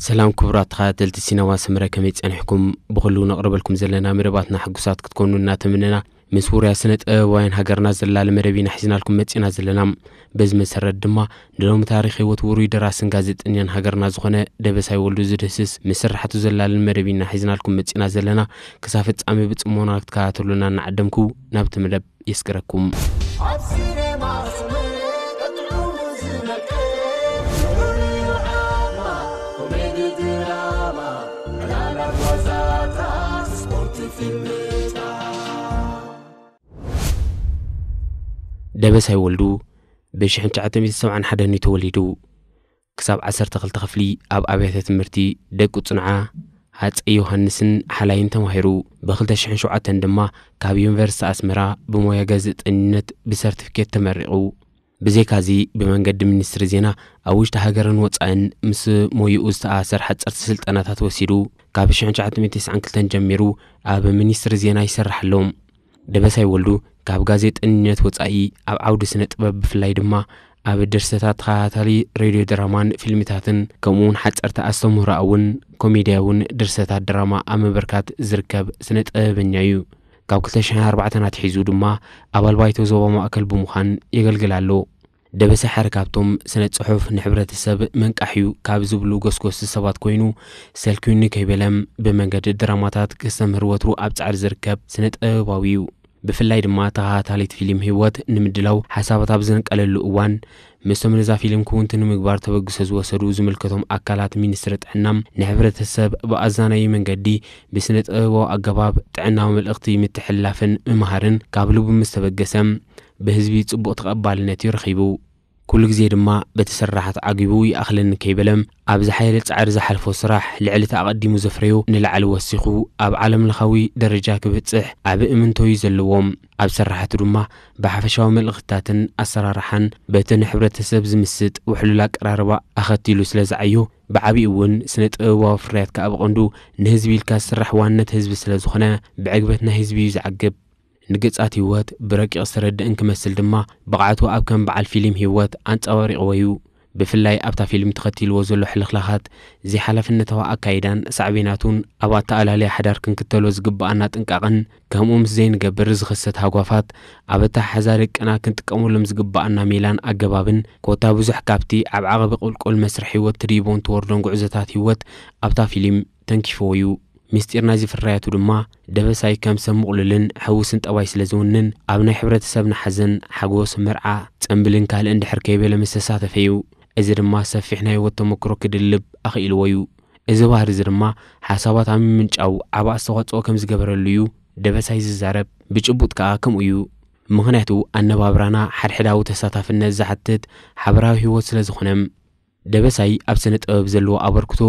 ሰላም ክቡራት ተኸታተልቲ ሲነማ ሰመረ፣ ከመይ ጸኒሕኩም? ብኹሉ ነቕርበልኩም ዘለና መደባትና ሕጉሳት ክትኮኑ እናተመነና፣ ምስ ውሩያ ስነ ጥበባውያን ሃገርና ዘላለ መደብ ኢና ሒዝናልኩም መጺና ዘለና። በዚ መሰረት ድማ ንሎሚ ታሪኽ ህይወት ውሩይ ደራስን ጋዜጠኛን ሃገርና ዝኾነ ደበሳይ ወልዱ ዝድህስስ፣ ምስ ስራሕቱ ዘላለን መደብ ኢና ሒዝናልኩም መጺና ዘለና። ክሳብ ፍጻሜ ብጽሞና ክትከታተሉና እናዓደምኩ፣ ናብቲ መደብ የስግረኩም። ኣብ ሲኔማ ስምዒት ጥዑም ዝነቅል፣ ርኡይ ዓማ፣ ኮሜዲ ድራማ፣ ዕላላት ዋዛታት፣ ስፖርት ፊልምታት። ደበሳይ ወልዱ ብ ሽሕን ትሽዓተ ሚእትን ሰብዓን ሓደን እዩ ተወሊዱ። ክሳብ ዓሰርተ ክልተ ክፍሊ ኣብ ኣብያተ ትምህርቲ ደቂ ጽኑዓ፣ ሃጸይ ዮሃንስን ሓላይን ተማሂሩ። ብ ክልተ ሽሕን ሸውዓተን ድማ ካብ ዩኒቨርሲቲ ኣስመራ ብሞያ ጋዜጠኝነት ብሰርቲፊኬት ተመሪቑ። ብዘይካዚ ብመንገዲ ሚኒስትሪ ዜና ኣብ ውሽጢ ሃገርን ወጻእን ምስ ሞይኡ ዝተኣሳሰር ሓጸርቲ ስልጠናታት ወሲዱ። ካብ ሽሕን ትሽዓተ ሚእትን ተስዓን ክልተን ጀሚሩ ኣብ ሚኒስትሪ ዜና ይሰርሕ ኣሎ። ደበሳይ ወልዱ ካብ ጋዜጠኝነት ወጻኢ ኣብ ዓውዲ ስነ ጥበብ ብፍላይ ድማ ኣብ ድርሰታት ተኸታታሊ ሬድዮ ድራማን ፊልምታትን ከምኡውን ሓጸርቲ ኣስተምህሮኣውን ኮሜድያውን ድርሰታት ድራማ ኣብ ምብርካት ዝርከብ ስነ ጥበበኛ እዩ። ካብ ክልተ ሽሕን ኣርባዕተን ኣትሒዙ ድማ ኣባል ባይቶ ዞባ ማእከል ብምዃን የገልግል ኣሎ። ደበሳይ ሓደ ካብቶም ስነ ጽሑፍ ንሕብረተሰብ መንቃሕ እዩ ካብ ዝብሉ ጎስጎስቲ ሰባት ኮይኑ፣ ሰልኪዩኒ ከይበለ ብመንገዲ ድራማታት ከስተምህር ወትሩ ኣብ ጻዕሪ ዝርከብ ስነ ጥበባዊ እዩ። ብፍላይ ድማ ተኸታታሊት ፊልም ህይወት ንምድላው ሓሳባት ኣብ ዘንቀለሉ እዋን፣ ምስቶም ነዛ ፊልም ክውንቲ ንምግባር ተበግሶ ዝወሰዱ ዝምልከቶም ኣካላት ሚኒስትሪ ጥዕና፣ ንሕብረተሰብ ብኣዛናዪ መንገዲ ብስነ ጥበባዊ ኣገባብ ጥዕናዊ መልእኽቲ ምትሕልላፍን ምምሃርን ካብ ልቡ ምስ ተበገሰ፣ ብህዝቢ ጽቡቕ ተቐባልነት እዩ ረኺቡ። ኩሉ ግዜ ድማ በቲ ስራሓት ዓጊቡ ይኣኽለኒ ከይበለ፣ ኣብ ዝሓየለ ጻዕሪ ዝሓልፎ ስራሕ ልዕሊ እቲ ኣቐዲሙ ዘፍረዮ ንላዕሊ ወሲኹ ኣብ ዓለምለኻዊ ደረጃ ክበጽሕ ዓቢ እምንቶ እዩ ዘለዎ። ኣብ ስራሓቱ ድማ ብሓፈሻዊ መልእኽትታትን ኣሰራርሓን በቲ ንሕብረተሰብ ዝምስጥ ውሕሉል ኣቀራርባ ኣኸቲሉ ስለ ዝዓዮ፣ ብዓቢኡ እውን ስነ ጥበባዊ ፍርያት ከኣ ብቐንዱ ንህዝቢ ኢልካ ዝስራሕ ዋንነት ህዝቢ ስለ ዝኾነ፣ ብዕግበት ናይ ህዝቢ እዩ ዝዓግብ። ንገጻት ህይወት ብረቂቕ ዝተረድእን ክመስል ድማ፣ ብቕዓቱ ኣብ ከም በዓል ፊልም ህይወት ኣንጸባሪቕዎ እዩ። ብፍላይ ኣብታ ፊልም ተኸቲልዎ ዘሎ ሕልኽላኻት፣ ዘይሓላፍነታዊ ኣካይዳን ሳዕቤናቱን፣ ኣብ ኣተኣላልያ ሓዳር ክንክተሎ ዝግብኣና ጥንቃቕን፣ ከምኡ ምስ ዘይንገብር ዝኽሰት ሃጓፋት፣ ኣብ ኣተሓሕዛ ደቅና ክንጥቀመሎም ዝግብኣና ሜላን ኣገባብን፣ ኮታ ብዙሕ ካብቲ ኣብ ዓቐቢ ቁልቁል መስርሕ ህይወት ትድይቦን ትወርዶን ጉዕዞታት ህይወት ኣብታ ፊልም ተንኪፍዎ እዩ። ምስጢር ናይዚ ፍርያቱ ድማ፣ ደበሳይ ከም ሰብ ምቕሉልን ሕውስን ጠባይ ስለ ዝውንን፣ ኣብ ናይ ሕብረተሰብና ሓዘን፣ ሓጎስ፣ መርዓ፣ ጽምብልን ካልእን ድሕር ከይበለ ምስ ተሳተፈ እዩ። እዚ ድማ ሰፊሕ ናይ ህይወት ተመክሮ ክድልብ ኣኽኢልዎ እዩ። እዚ ባህሪ እዚ ድማ፣ ሓሳባት ኣብ ምምንጫው ዓቢ ኣስተዋጽኦ ከም ዝገበረሉ እዩ ደበሳይ ዝዛረብ። ብጭቡጥ ከኣ ከምኡ እዩ። ምኽንያቱ፣ ኣነባብራና ሓድሕዳዊ ተሳታፍነት ዝሓትት ሓበራዊ ህይወት ስለ ዝኾነ። ደበሳይ ኣብ ስነ ጥበብ ዘለዎ ኣበርክቶ፣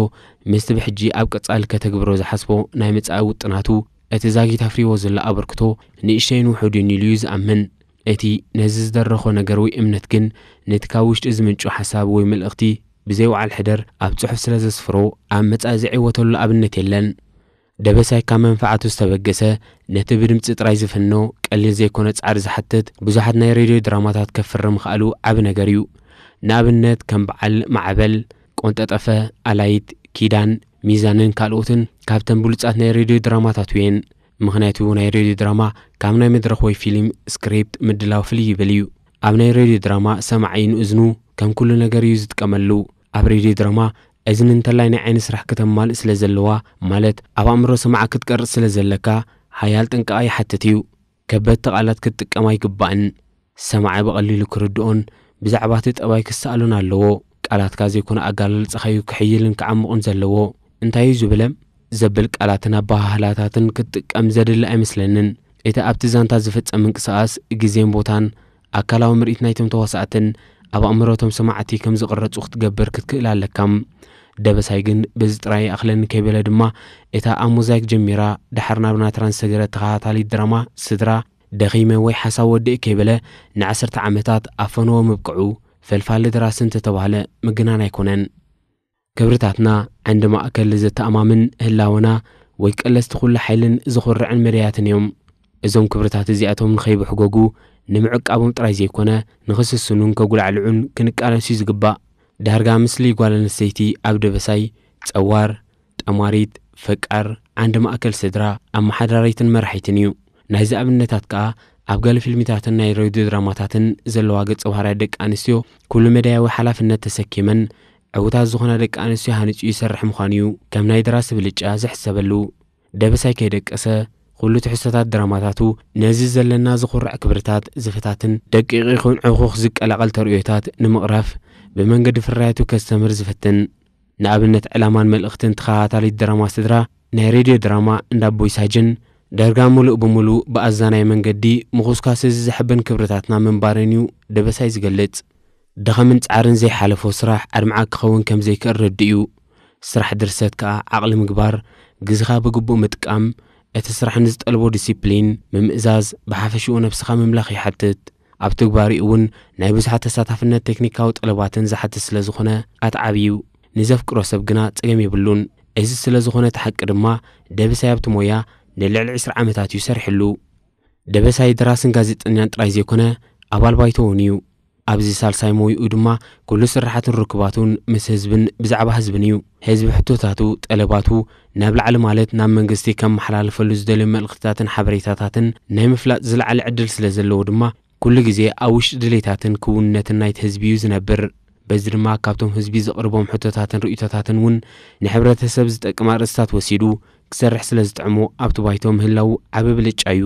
ምስቲ ብሕጂ ኣብ ቀጻሊ ከተግብሮ ዝሓስቦ ናይ መጻኢ ውጥናቱ፣ እቲ ዛጊት ኣፍርይዎ ዘሎ ኣበርክቶ ንእሽተይን ውሑድን ኢሉ እዩ ዝኣምን። እቲ ነዚ ዝደረኾ ነገር ወይ እምነት ግን፣ ነቲ ካብ ውሽጢ ዝምንጩ ሓሳብ ወይ መልእኽቲ ብዘይ ወዓል ሕደር ኣብ ጽሑፍ ስለ ዘስፍሮ፣ ኣብ መጻኢ ዝዕወተሉ ኣብነት የለን። ደበሳይ ካብ መንፈዓቱ ዝተበገሰ፣ ነቲ ብድምጺ ጥራይ ዝፍኖ ቀሊል ዘይኮነ ጻዕሪ ዝሓትት ብዙሓት ናይ ሬድዮ ድራማታት ከፍሪ ምኽኣሉ ዓቢ ነገር እዩ። ንኣብነት ከም በዓል ማዕበል፣ ቆንጠጠፈ፣ ኣላይት፣ ኪዳን፣ ሚዛንን ካልኦትን ካብተን ብሉጻት ናይ ሬድዮ ድራማታቱ እየን። ምኽንያቱ ናይ ሬድዮ ድራማ ካብ ናይ መድረኽ ወይ ፊልም ስክሪፕት ምድላው ፍልይ ይብል እዩ። ኣብ ናይ ሬድዮ ድራማ ሰማዒ ንእዝኑ ከም ኩሉ ነገር እዩ ዝጥቀመሉ። ኣብ ሬድዮ ድራማ እዝኒ እንተላይ ናይ ዓይኒ ስራሕ ከተማልእ ስለ ዘለዋ፣ ማለት ኣብ ኣእምሮ ሰማዒ ክትቀርጽ ስለ ዘለካ፣ ሓያል ጥንቃቐ ይሓትት እዩ። ከበድቲ ቃላት ክትጥቀም ኣይግባእን። ሰማዒ ብቐሊሉ ክርድኦን ብዛዕባ እቲ ጠባይ ክሰኣሎን ኣለዎ። ቃላትካ ዘይኮነ ኣገላልጻኻ እዩ ክሕይልን ክዓምቕን ዘለዎ። እንታይ እዩ ዝብለ ዘብል ቃላትን ኣበሃህላታትን ክትጥቀም ዘድሊ ኣይመስለንን። እቲ ኣብቲ ዛንታ ዝፍጸም ምንቅስቓስ፣ ግዜን ቦታን ኣካላዊ ምርኢት ናይቶም ተዋሳእትን ኣብ ኣእምሮቶም ሰማዕቲ ከም ዝቕረጹ ክትገብር ክትክእል ኣለካ። ደበሳይ ግን በዚ ጥራይ ይኣኽለኒ ከይበለ ድማ፣ እታ ኣብ ሞዛይክ ጀሚራ ደሓር ናብ ናትራን ዝሰገረት ተኸታታሊት ድራማ ስድራ፣ ደኺመ ወይ ሓሳብ ወዲእ ከይበለ ንዓሰርተ ዓመታት ኣብ ፈነወ ምብቅዑ፣ ፈልፋሊ ደራሲ እንተተባህለ ምግናን ኣይኮነን። ክብርታትና ዓንዲ ማእከል ዘተኣማምን ህላወና ወይ ቀለስቲ ኩሉ ሓይልን ዝኾርዕን መዳያትን እዮም። እዞም ክብርታት እዚኣቶም ንኸይብሕጎጉ ንምዕቃቦም ጥራይ ዘይኮነ፣ ንኽስስኑን ከጉላዕልዑን ክንቃለስ እዩ ዝግባእ። ዳርጋ ምስሊ ጓል ኣንስተይቲ ኣብ ደበሳይ ጸዋር፣ ጠማሪት፣ ፈቃር፣ ዓንዲ ማእከል ስድራ፣ ኣመሓዳሪትን መራሒትን እዩ። ናይዚ ኣብነታት ከኣ ኣብ ገለ ፊልሚታትን ናይ ሬድዮ ድራማታትን ዘለዋ ገጸ ባህርያት ደቂ ኣንስትዮ ኩሉ መዳያዊ ሓላፍነት ተሰኪመን ዕዉታት ዝኾና ደቂ ኣንስትዮ ሃኒጹ ይሰርሕ ምዃኑ እዩ ከም ናይ ደራሲ ብልጫ ዝሕሰበሉ። ደበሳይ ከይደቀሰ ኩሉ ትሕዝቶታት ድራማታቱ ነዚ ዘለና ዝኹርዕ ክብርታት ዝፈታትን ደቂቕ ይኹን ዕኹኽ ዝቀላቐል ተርእዮታት ንምቕራፍ ብመንገዲ ፍርያቱ ከስተምህር ዝፍትን። ንኣብነት ዕላማን መልእኽትን ተኸታታሊት ድራማ ስድራ ናይ ሬድዮ ድራማ እንዳ ኣቦይ ሳጅን ዳርጋ ምሉእ ብምሉእ ብኣዛናይ መንገዲ ምኹስኳስ እዚ ዘሕብን ክብርታትና ምንባረን እዩ ደበሳይ ዝገልጽ። ድኸምን ጻዕርን ዘይሓለፎ ስራሕ ኣድማዒ ክኸውን ከም ዘይክእል ርዱእ እዩ። ስራሕ ድርሰት ከኣ ዓቕሊ ምግባር፣ ግዜኻ ብግቡእ ምጥቃም፣ እቲ ስራሕ ንዝጠልቦ ዲሲፕሊን ምምእዛዝ፣ ብሓፈሽኡ ነብስኻ ምምላኽ ይሓትት። ኣብ ትግባሪኡ እውን ናይ ብዙሓት ተሳታፍነት ቴክኒካዊ ጠለባትን ዝሓትት ስለ ዝኾነ ኣትዓቢ እዩ። ንዘፍቅሮ ሰብ ግና ጸገም የብሉን። እዚ ስለ ዝኾነ እቲ ሓቂ ድማ ደበሳይ ኣብቲ ሞያ ንልዕሊ ዕስራ ዓመታት እዩ ሰሪሕሉ። ደበሳይ ደራስን ጋዜጠኛን ጥራይ ዘይኮነ ኣባል ባይቶ እውን እዩ። ኣብዚ ሳልሳይ ሞይኡ ድማ ኩሉ ስራሓትን ርክባቱን ምስ ህዝብን ብዛዕባ ህዝብን እዩ። ህዝቢ ሕቶታቱ፣ ጠለባቱ ናብ ላዕሊ ማለት ናብ መንግስቲ ከመሓላልፈሉ ዝደልዮ መልእኽትታትን ሓበሬታታትን ናይ ምፍላጥ ዝለዓለ ዕድል ስለ ዘለዎ ድማ ኩሉ ግዜ ኣብ ውሽጢ ድሌታትን ክውንነትን ናይቲ ህዝቢ እዩ ዝነብር። በዚ ድማ ካብቶም ህዝቢ ዘቕርቦም ሕቶታትን ርእይቶታትን እውን ንሕብረተሰብ ዝጠቅም ኣርእስታት ወሲዱ ክሰርሕ ስለ ዝጥዕሞ ኣብቲ ባይቶ ምህላው ዓቢ ብልጫ እዩ።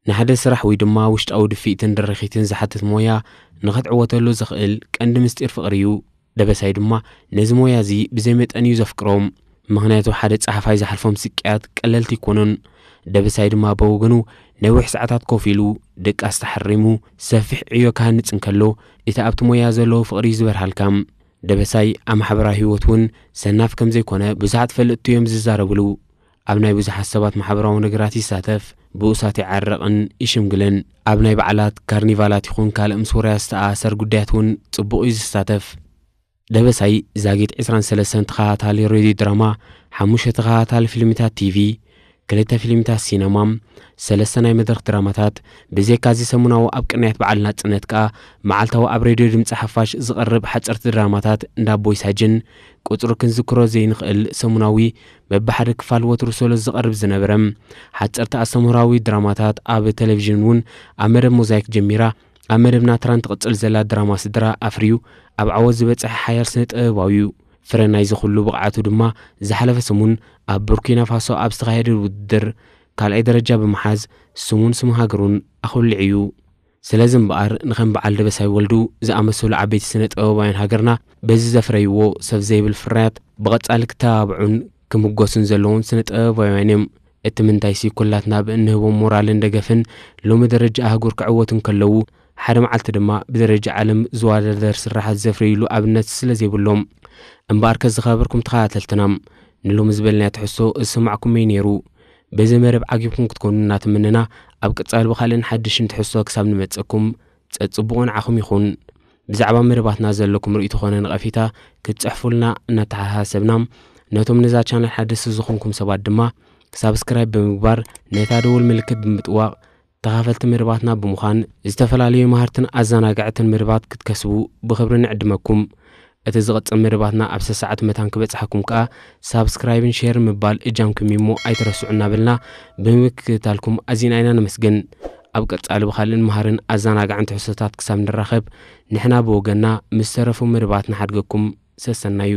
ንሓደ ስራሕ ወይ ድማ ውሽጣዊ ድፍኢትን ድርኺትን ዝሓትት ሞያ ንኽትዕወተሉ ዘኽእል ቀንዲ ምስጢር ፍቕሪ እዩ። ደበሳይ ድማ ነዚ ሞያ እዚ ብዘይ መጠን እዩ ዘፍቅሮ። ምኽንያቱ ሓደ ጸሓፋይ ዝሓልፎም ስቅያት ቀለልቲ ኣይኮኑን። ደበሳይ ድማ ብወገኑ ነዊሕ ሰዓታት ኮፍ ኢሉ ድቃስ ተሓሪሙ ሰፊሕ ዕዮ ክሃንጽ እንከሎ እቲ ኣብቲ ሞያ ዘለዎ ፍቕሪ እዩ ዝበርሃልካ። ደበሳይ ኣብ ማሕበራዊ ህይወት እውን ሰናፍ ከም ዘይኮነ ብዙሓት ፈልጥቲ እዮም ዝዛረብሉ። ኣብ ናይ ብዙሓት ሰባት ማሕበራዊ ነገራት ይሳተፍ፣ ብኡሳት ይዓርቕን ይሽምግልን። ኣብ ናይ በዓላት፣ ካርኒቫላት ይኹን ካልእ ምስ ውሩያት ዝተኣሳሰር ጉዳያት እውን ጽቡቕ እዩ ዝሳተፍ። ደበሳይ ዛጊት ዕስራን ሰለስተን ተኸታታሊ ሬድዮ ድራማ፣ ሓሙሽተ ተኸታታሊ ፊልምታት ቲቪ፣ ክልተ ፊልምታት ሲነማ፣ ሰለስተ ናይ መድረኽ ድራማታት፣ ብዘይካ እዚ ሰሙናዊ ኣብ ቅንያት በዓል ናጽነት ከኣ መዓልታዊ ኣብ ሬድዮ ድምጺ ሓፋሽ ዝቐርብ ሓጸርቲ ድራማታት እንዳ ኣቦይ ሳጅን፣ ቁጽሩ ክንዝክሮ ዘይንኽእል ሰሙናዊ በብሓደ ክፋል ወትሩ ሶሎ ዝቐርብ ዝነበረ ሓጸርቲ ኣስተምህሮኣዊ ድራማታት ኣብ ቴሌቪዥን እውን ኣብ መደብ ሞዛይክ ጀሚራ ኣብ መደብ ናትራን ትቕጽል ዘላ ድራማ ስድራ ኣፍርዩ ኣብ ዓወት ዝበጽሐ ሓያል ስነ ጥበባዊ እዩ። ፍረ ናይዚ ኩሉ ብቕዓቱ ድማ ዝሓለፈ ሰሙን ኣብ ቡርኪና ፋሶ ኣብ ዝተኻየደ ውድድር ካልኣይ ደረጃ ብምሓዝ ስሙን ስም ሃገሩን ኣኹሊዑ እዩ። ስለዚ እምበኣር ንኸም በዓል ደበሳይ ወልዱ ዝኣመሰሉ ዓበይቲ ስነ ጥበባውያን ሃገርና በዚ ዘፍረይዎ ሰብ ዘይብል ፍርያት ብቐጻሊ ክተባብዑን ክምጎሱን ዘለዎም ስነ ጥበባውያን እዮም። እቲ ምንታይሲ ኩላትና ብእንህቦም ሞራልን ደገፍን ሎሚ ደረጃ ኣህጉር ክዕወቱ እንከለዉ ሓደ መዓልቲ ድማ ብደረጃ ዓለም ዝወዳደር ስራሓት ዘፍረይሉ ኣብነት ስለ ዘይብሎም። እምበኣር ከዝኸበርኩም ተኸታተልትና ንሎሚ ዝበልናዮ ትሕዝቶ ዝሰማዕኩምዮ ነይሩ። በዚ መደብ ዓጊብኩም ክትኮኑ እናተመነና ኣብ ቀጻሊ ብኻልእን ሓድሽን ትሕዝቶ ክሳብ ንመጸኩም ጸጽቡቑ ንዓኹም ይኹን። ብዛዕባ መደባትና ዘለኩም ርእይቶ ኾነ ነቐፌታ ክትጽሕፉልና እናተሓሳሰብና ነቶም ነዛ ቻነል ሓደስቲ ዝኾንኩም ሰባት ድማ ሳብስክራይብ ብምግባር ነታ ደወል ምልክት ብምጥዋቕ ተኻፈልቲ መደባትና ብምዃን ዝተፈላለዩ መሃርትን ኣዘናጋዕትን መደባት ክትከስቡ ብኽብሪ ንዕድመኩም። እቲ ዝቕጽል መደባትና ኣብ ሰዓት መታን ክበጽሓኩም ከኣ ሳብስክራይብን ሼርን ምባል እጃምኩም እዩሞ ኣይትረስዑ እናበልና ብምክትታልኩም ኣዚና ኢና ነመስግን። ኣብ ቀጻሊ ብኻልእን መሃርን ኣዘናጋዕን ትሕዝቶታት ክሳብ ንራኸብ ንሕና ብወገንና ምስ ተረፉ መደባት ንሓድገኩም ሰሰናዩ።